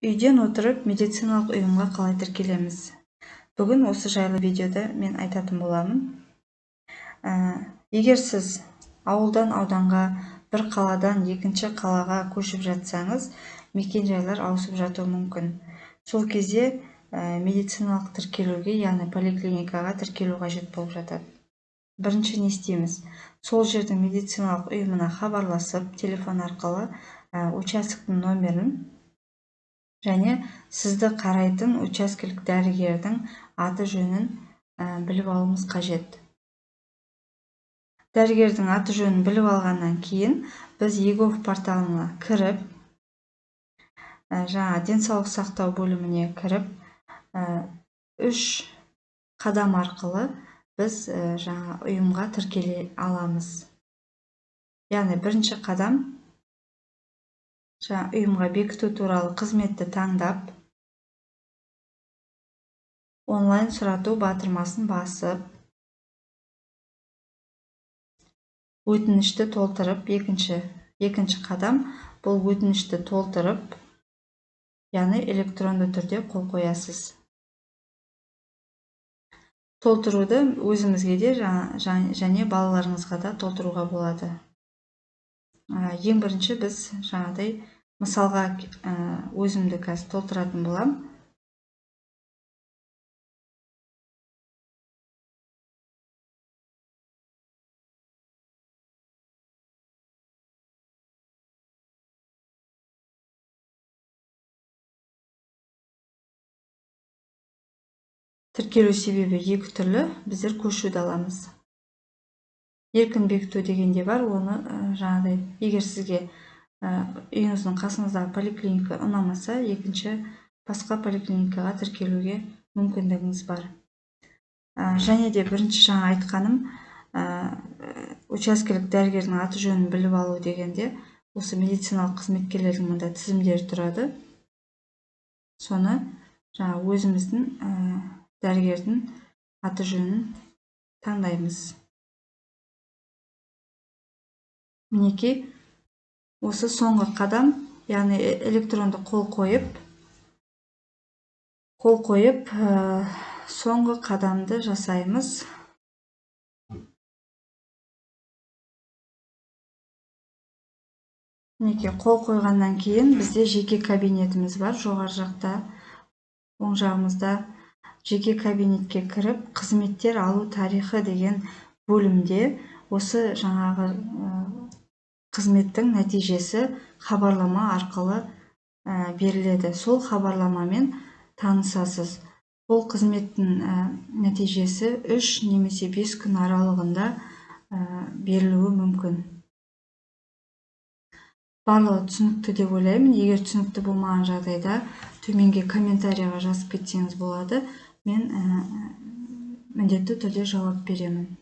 Үйден отырып медициналық ұйымға қалай тіркелеміз? Бүгін осы жайлы видеода мен айтатын боламын. Егер сіз ауылдан ауданға, бір қаладан екінші қалаға көшіп жатсаңыз, мекен-жайлар ауысып жатуы мүмкін. Сол кезде медициналық тіркелуге, яғни поликлиникаға тіркелу қажет болып жатады. Бірінші не істейміз? Сол жердің медициналық ұйымына хабарласып, телефон арқылы участоктың номерін және сізді қарайтын учаскелік дәрігердің аты жөнін біліп алуымыз қажет. Дәрігердің аты жөнін біліп алғаннан кейін біз eGov порталына кіріп, жаңа денсаулық сақтау бөліміне кіріп, 3 қадам арқылы біз жаңа ұйымға тіркеле аламыз. Яғни бірінші қадам жаңа ұйымға бекіту туралы қызметті таңдап, онлайн сұрату батырмасын басып, өтінішті толтырып, екінші қадам бұл өтінішті толтырып, яғни электронды түрде қол қоясыз. Толтыруды өзімізге де және балаларыңызға да толтыруға болады. Ең бірінші біз жаңағыдай мысалға өзімді қазір толтыратын болам. Тіркелу себебі екі түрлі, біздер көшуді аламыз. Еркін бекіту деген де бар, оны жаңағыдай, егер сізге үйіңіздің қасыңыздағы поликлиника ұнамаса, екінші басқа поликлиникаға тіркелуге мүмкіндігіңіз бар. Және де бірінші жаңа айтқаным, учаскелік дәрігердің аты жөнін біліп алу дегенде, осы медициналық қызметкерлердің мында тізімдері тұрады. Соны жаңа өзіміздің дәрігердің аты жөнін таңдаймыз. Мінекей, осы соңғы қадам, яғни электронды қол қойып, соңғы қадамды жасаймыз. Мінекей, қол қойғаннан кейін бізде жеке кабинетіміз бар. Жоғары жақта, оң жағымызда жеке кабинетке кіріп, қызметтер алу тарихы деген бөлімде осы жаңағы қызметтің нәтижесі хабарлама арқылы беріледі. Сол хабарламамен танысасыз. Бұл қызметтің нәтижесі 3 немесе 5 күн аралығында берілуі мүмкін. Барлығы түсінікті деп ойлаймын. Егер түсінікті болмаған жағдайда төменге комментарийға жазып кетсеңіз болады. Мен міндетті түрде жауап беремін.